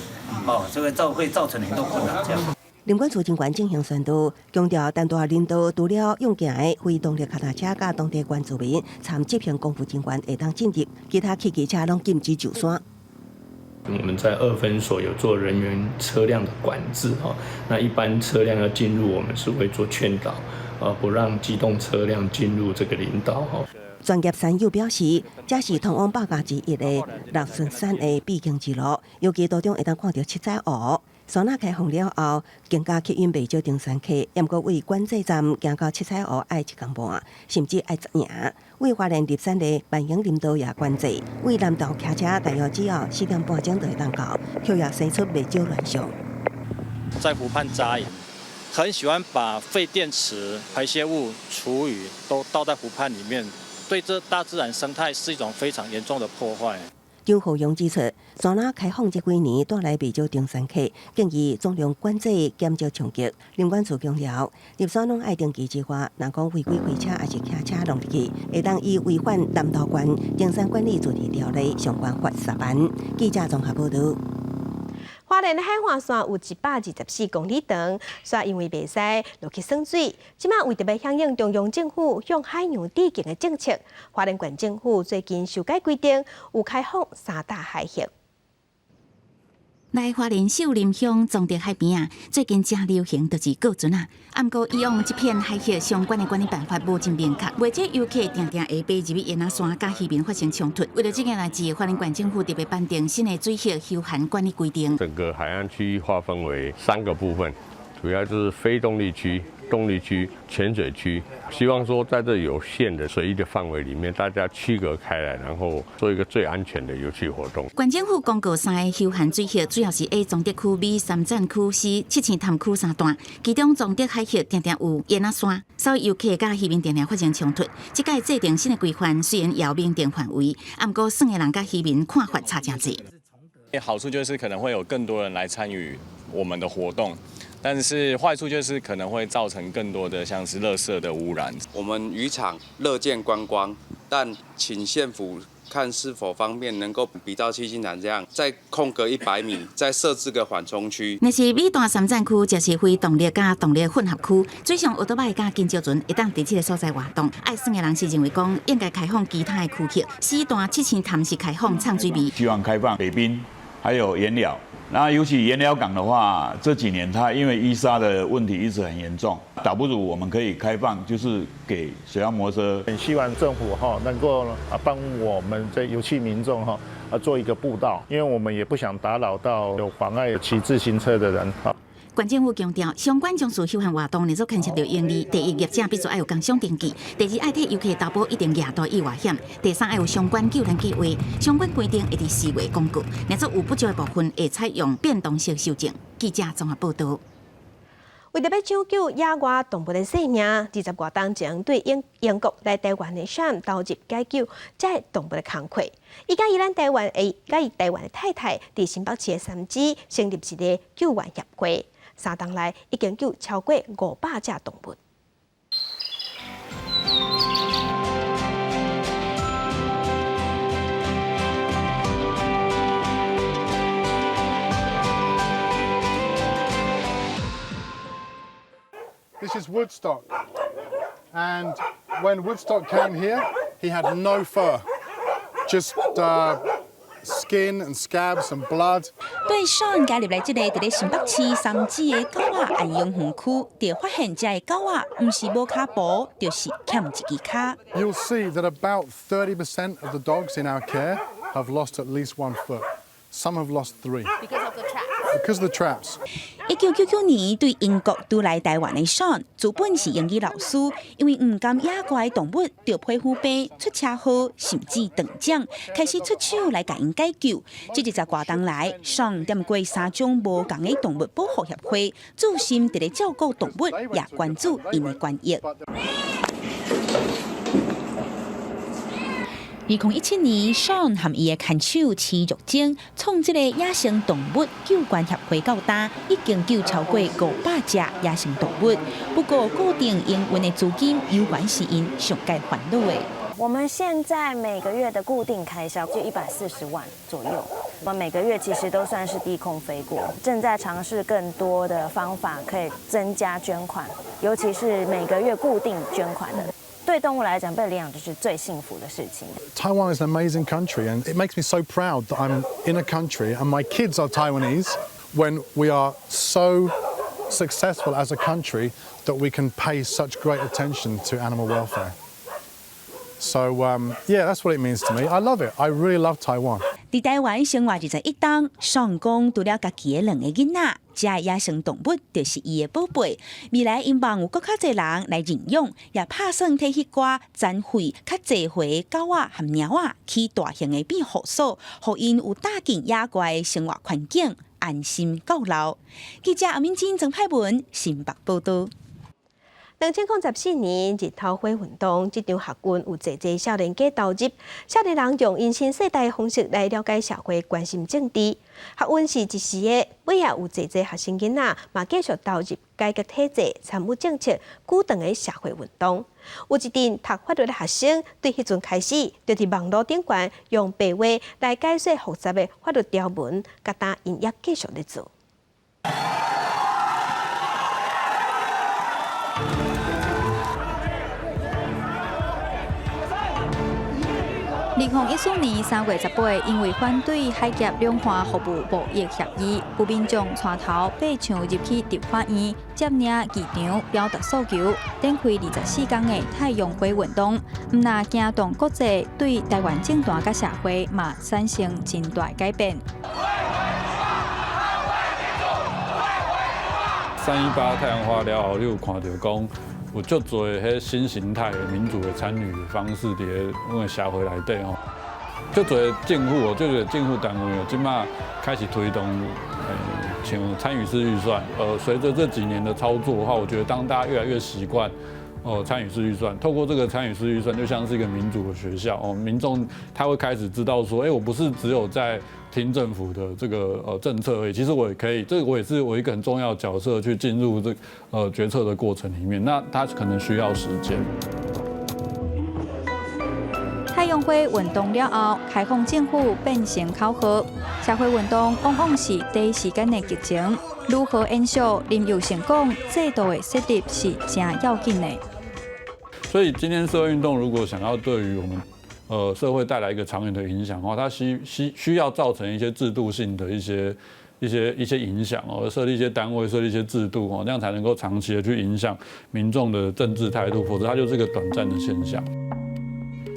哦，這個會造成很多困擾。這樣。林管處人員進行宣導，強調丹大林道除了用行的非動力腳踏車佮當地原住民參執行公務人員會當進入，其他汽機車攏禁止上山。我們在二分所有做人員車輛的管制，哈，那一般車輛要進入，我們是會做勸導，不讓機動車輛進入這個林道，哈。專業山友表示，這是通往百岳之一的六順山的必經之路，尤其途中會當看著七彩湖。山仔開放了後，更加吸引袂少登山客。毋過為管制站行到七彩湖愛一工半，甚至愛十營。為花蓮入山的萬榮林道也管制，為南投騎車大約只要4點半鐘就會當到，卻也生出袂少亂象。在湖畔紮營，很喜歡把廢電池、排泄物、廚餘都倒在湖畔裡面，對這大自然生態是一種非常嚴重的破壞。張浩勇指出，山仔開放這幾年帶來袂少登山客，建議總量管制減少衝擊。林管處強調，入山攏愛登記之外，若講違規開車抑是騎車弄入去，會當依違反南投縣登山管理自治條例相關罰10萬。記者綜合報導。花蓮的海岸線有124公里長，煞因為袂使落去耍水。這馬為著欲響應中央政府向海洋致敬的政策，花蓮縣政府最近修改規定，有開放三大海域。來花蓮秀林鄉崇德海邊啊，最近誠流行就是過船仔。毋過以往這片海域相關的管理辦法無真明確，袂少遊客定定會爬入去蠊仔山，佮漁民發生衝突。為著這件代誌，花蓮縣政府特別頒定新的水域休閒管理規定。整個海岸區域劃分為三個部分，主要就是非動力區、動力區、淺水區。希望說在這有限的水域的範圍裡面，大家區隔開來，然後做一個最安全的遊憩活動。縣政府公告三個休閒水域，主要是 A 崇德區、B 三棧區、C 七星潭區三段。其中崇德海域定定有蠊仔山，所以遊客佮漁民定定發生衝突。這擺制定新的規範，雖然也有明定範圍，毋過耍的人佮漁民看法差誠濟。好處就是可能會有更多人來參與我們的活動。但是壞處就是可能會造成更多的像是垃圾的污染。我們漁場樂見觀光，但請縣府看是否方便能夠比照七星潭這樣，再空隔100米，再設置個緩衝區。若是 B 段三棧區，就是非動力佮動力混合區，水上歐多擺佮金蕉船會當佇這個所在活動。愛耍的人是認為講應該開放其他的區域。C 段七星潭是開放藏水味，希望開放北濱還有鹽寮。那尤其鹽寮港的話，這幾年它因為淤沙的問題一直很嚴重，倒不如我們可以開放，就是給水上摩托車。很希望政府哈能夠啊幫我們這遊憩民眾哈啊做一個步道，因為我們也不想打擾到有妨礙騎自行車的人啊。縣政府強調，相關從事休閒活動，若做牽涉著營利，第一業者必須愛有工商登記；第二，愛替遊客投保一定額度意外險；第三，愛有相關救援計劃。相關規定會佇4月公告。若做有不足的部分，會採用變動式修正。記者綜合報導。為著欲搶救野外動物的性命，20外冬前對英英國來台灣的 Sean 投入解救這動物的工課。伊佮伊咱台灣的，佮伊台灣的太太，佇新北市的三芝成立一个救援協會。3冬來已經救超過500隻動物。 This is Woodstock. And when Woodstock came here, he had no fur, just skin and scabs and blood. 對 Sean 加入來這个佇咧新北市三芝的狗仔安養園區，就發現這个狗仔毋是無跤步，就是欠一支跤。 You'll see that about 30% of the dogs in our care have lost at least one foot. Some have lost three. Because of the traps. Because of the traps. 1999年對英國渡來台灣的 Sean，主本是英語老師，因為毋甘野外動物著皮膚病、出車禍，甚至斷掌，開始出手來共𪜶解救。這20外冬來，Sean 踮過三種無仝的動物保護協會，注心佇咧照顧動物，也關注𪜶的權益。2017年，Sean 和伊的牽手徐玉晶創這个野生動物救援協會到今，已經救超過500隻野生動物。不過，固定營運的資金猶原是𪜶上蓋煩惱的。我們現在每個月的固定開銷就140萬左右，我們每個月其實都算是低空飛過，正在嘗試更多的方法可以增加捐款，尤其是每個月固定捐款的。對對動物來講，被領養就是最幸福的事情。 Taiwan is an amazing country, and it makes me so proud that I'm in a country and my kids are Taiwanese when we are so successful as a country that we can pay such great attention to animal welfare. So yeah, that's what it means to me. I love it. I really love Taiwan. 佇台灣生活21冬，雙公除了家己的兩个囡仔，遮野生動物就是伊的寶貝。未來𪜶望有閣較濟人來認養，也拍算提彼寡殘廢較濟歲的狗仔和貓仔去大型的庇護所，予𪜶有搭進野外的生活環境，安心到老。記者阿敏珍、曾派文新北報道。2014年日頭花運動，這場學運有濟濟少年家投入，少年人用𪜶新世代方式來了解社會，關心政治。學運是一時的，尾仔有濟濟學生囡仔嘛繼續投入改革體制、參與政策、鼓動的社會運動。有一陣讀法律的學生，對彼陣開始，就佇網路頂懸用白話來解說複雜的法律條文，佮今𪜶也繼續咧做。2014年3月18，因為反對海峽兩岸服務貿易協議，有民眾帶頭爬牆入去立法院，佔領議場，表達訴求，展開24天的太陽花運動。毋但驚動國際，對台灣政壇佮社會嘛產生真大改變。318太陽花了後，你有看著講有足濟彼新形態的民主的參與方式佇咧阮的社會內底吼，足濟政府哦，足濟政府單位哦，這馬開始推動，像參與式預算。隨著這幾年的操作的話，我覺得當大家越來越習慣哦參與式預算，透過這個參與式預算，就像是一個民主的學校哦，民眾他會開始知道說，我不是只有在聽政府的這個政策而已，其實我也可以，這個我也是我一個很重要的角色去進入這決策的過程裡面，那他可能需要時間。太陽花運動了後，開放政府變成口號，社會運動往往是短時間的激情，如何延續？林祐誠講，制度的設立是誠要緊的。所以今天社會運動如果想要對於我們社會帶來一個長遠的影響的話，它需要造成一些制度性的一些影響哦，設立一些單位，設立一些制度哦，這樣才能夠長期的去影響民眾的政治態度，否則它就是一個短暫的現象。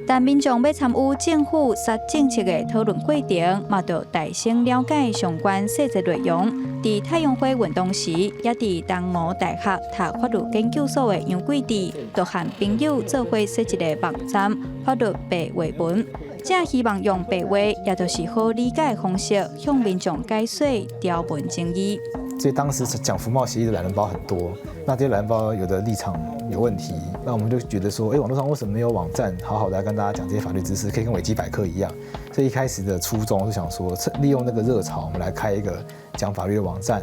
但民眾欲參與政府設政策的討論過程，嘛著大聲了解相關細節內容。佇太陽花運動時，也佇東吳大學讀法律研究所的楊貴智，就和朋友做伙設一个網站法律白話文，正希望用白話，也就是好理解的方式，向民眾解說條文爭議。所以當時講服貿協議的懶人包很多，那這些懶人包有的立場有問題，那我們就覺得說，網絡上為什麼沒有網站好好的來跟大家講這些法律知識，可以跟維基百科一樣？所以一開始的初衷是想說，利用那個熱潮，我們來開一個講法律的網站。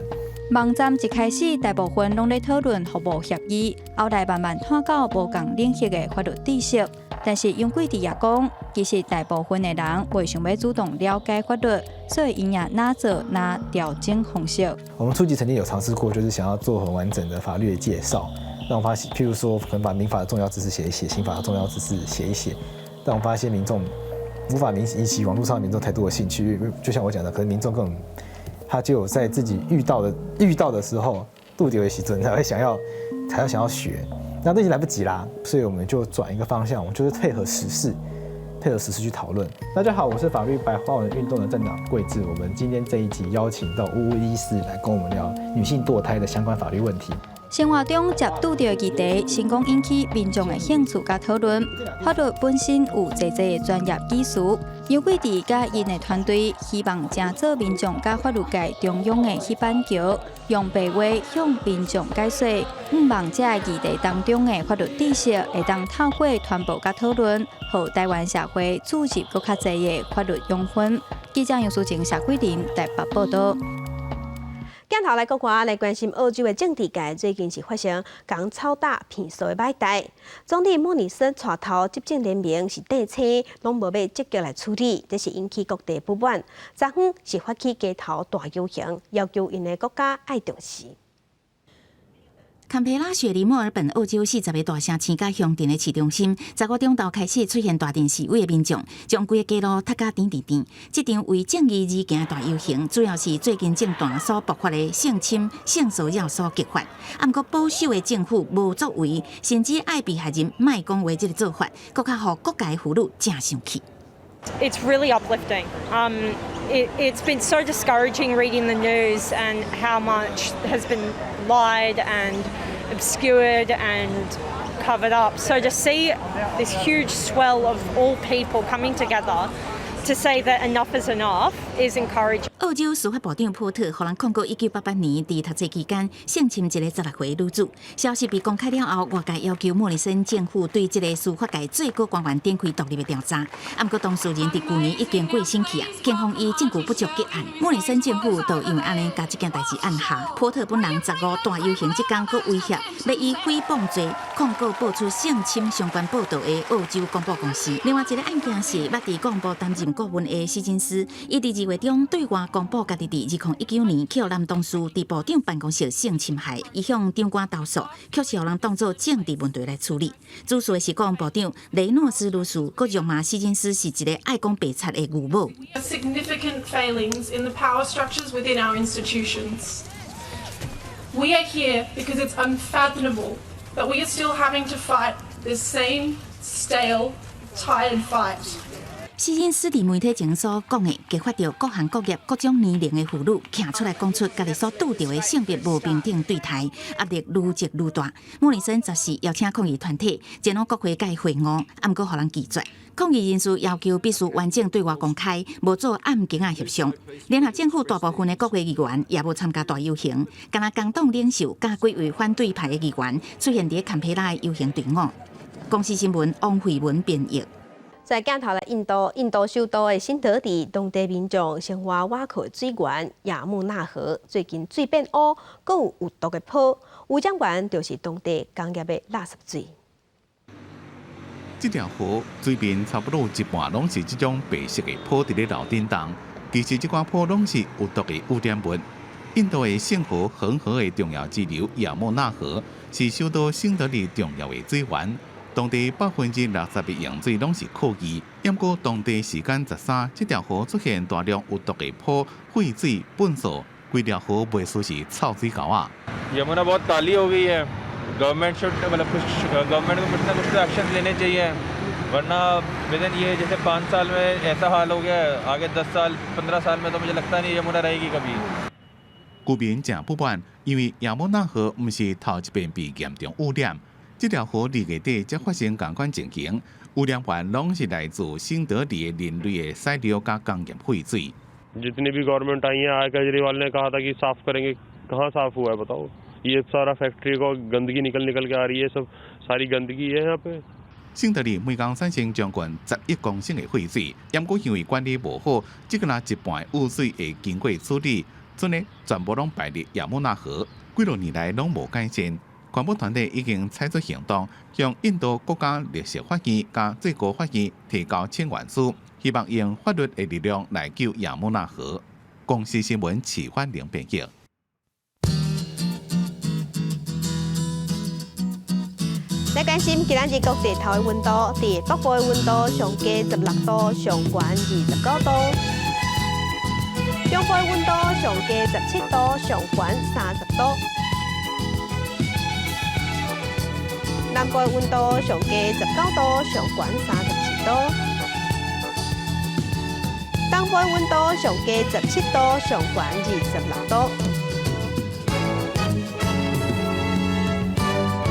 網站一開始大部分攏咧討論服務協議，後來慢慢拓到無仝領域的法律知識。但是楊貴智也講，其實大部分的人袂想欲主動了解法律，所以𪜶也哪做哪調整方式。我們初期曾經有嘗試過，就是想要做很完整的法律的介紹，但我發現，譬如說，可能把民法的重要知識寫一寫，刑法的重要知識寫一寫，但我發現民眾無法引起網絡上民眾太多的興趣，就像我講的，可能民眾更他就有在自己遇到的時候，拄著的時陣才會想要，才要想要學。那那已經來不及啦，所以我們就轉一個方向，我們就是配合時事，配合時事去討論。大家好，我是法律白話文運動的站長貴智，我們今天這一集邀請到烏烏醫師來跟我們聊女性墮胎的相關法律問題。生活中接觸著的議題，成功引起民眾的興趣佮討論。法律本身有濟濟的專業技術，楊貴智佮𪜶的團隊希望成做民眾佮法律界中央的彼板橋，用白話向民眾解說，向望這个議題當中的法律知識會當透過傳播佮討論，予台灣社會注入閣較濟的法律養分。記者楊淑靜、謝桂林台北報道。鏡頭來國外來關心澳洲的政治界，最近是發生共臭打騙數的歹代。總理莫里森帶頭執政聯盟是底青，攏無欲積極來處理，這是引起各地不滿。昨昏是發起街頭大遊行，要求𪜶的國家愛重視。堪培拉、雪梨、墨爾本、澳洲40個大城市佮鄉鎮的市中心，15中晝開始出現大陣示威的民眾，將規個街路塞甲甜甜甜。這場為正義而行的大遊行，主要是最近政壇所爆發的性侵、性騷擾所激發。啊，毋過保守的政府無作為，甚至愛被害人莫講話這个做法，閣較予各界婦女誠生氣。 It's really uplifting. It's been so discouraging reading the news and how much has been lied and obscured and covered up. So to see this huge swell of all people coming together to say that enough is enough is encouraging. 澳洲司法部長波特，予人控告1988年佇讀冊期間性侵一个16歲女子。消息被公開了後，外界要求莫里森政府對這个司法界最高官員展開獨立的調查。啊，毋過當事人佇舊年已經過身去啊，警方以證據不足結案。莫里森政府就因為按呢，共這件代誌按下。波特本人15大遊行這工，閣威脅欲以誹謗罪控告爆出性侵相關報導的澳洲廣播公司。另外一个案件是，捌佇廣播擔任顧問的史金斯，伊佇2月中對外公布家己佇2019年予男同事佇部長辦公室性侵害，伊向長官投訴，卻是予人當做政治問題來處理。主訴的是國防部長雷諾斯女士，閣辱罵史金斯是一个愛講白賊的牛母。 Significant failings in the power structures within our institutions. We are here because it's unfathomable that we are still having to fight this same stale, tired fight. 史金斯佇媒體前所講的，激發著各行各業、各種年齡的婦女，徛出來講出家己所拄著的性別無平等對待，壓力愈積愈大。莫里森14邀請抗議團體前往國會共伊會晤，啊，毋過予人拒絕。抗議人士要求必須完整對外公開，無做暗間仔協商。聯合政府大部分的國會議員也無參加大遊行，干焦工黨領袖佮幾位反對派的議員出現佇堪培拉的遊行隊伍。公視新聞王慧文編譯。在鏡頭來，印度，印度首都的新德里，當地民眾生活倚靠水源亞穆納河，最近水變烏，閣有有毒的泡，污染源就是當地工業的垃圾水。這條河水面差不多有一半攏是這種白色的泡佇咧樓頂動，其實這寡泡攏是有毒的污染物。印度的聖河恆河的重要支流亞穆納河是首都新德里重要的水源。當地60%的用水攏是靠伊，毋過當地時間13，這條河出現大量有毒的泡、廢水、糞掃，規條河袂輸是臭水溝仔。 Yamuna बहुत काली हो गई है। Government should मतलब कुछ गवर्नमेंट को कुछ ना कुछ तो एक्शन लेने चाहिए, वरना विदिन ये जैसे 5 साल में ऐसा हाल हो गया है, आगे 10 साल 15 साल में तो मुझे लगता नहीं यमुना रहेगी कभी。居民誠不滿，因為亞穆納河毋是頭一遍被嚴重污染。這條河2月底才發生仝款情形，污染源攏是來自新德里的人類的屎尿佮工業廢水。 जितनी भी गवर्नमेंट आई है, आए केजरीवाल ने कहा था कि साफ करेंगे, कहाँ साफ हुआ है बताओ? ये सारा फैक्ट्री को गंदगी निकल निकल के आ रही है, सब सारी गंदगी है यहाँ पे。新德里每工產生將近10億公升的廢水，毋過因為管理無好，這个若一半污水會經過處理，賰呢全部攏排入亞穆納河，幾若年來攏無改善。環保團體已經採取行動，向印度國家綠色法院佮最高法院提交請願書，希望用法律的力量來救亞穆納河。公視新聞齊歡玲編譯。來關心今仔日各地頭的溫度，佇北部的溫度上低16度，上懸29度；中部的溫度上低17度，上懸30度；南部的溫度上低19度，上懸37度；東部的溫度上低17度，上懸26度。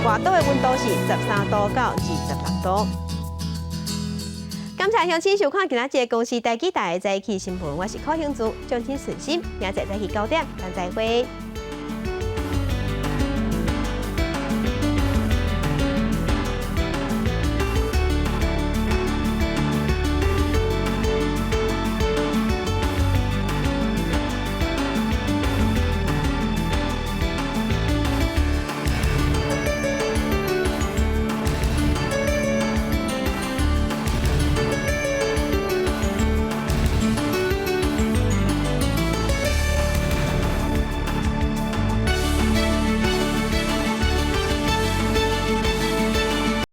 外島的溫度是13度到26度。感謝鄉親收看今仔日公視台語台的早起新聞，我是柯興珠，掌聲順心，明仔載早起9點，咱再會。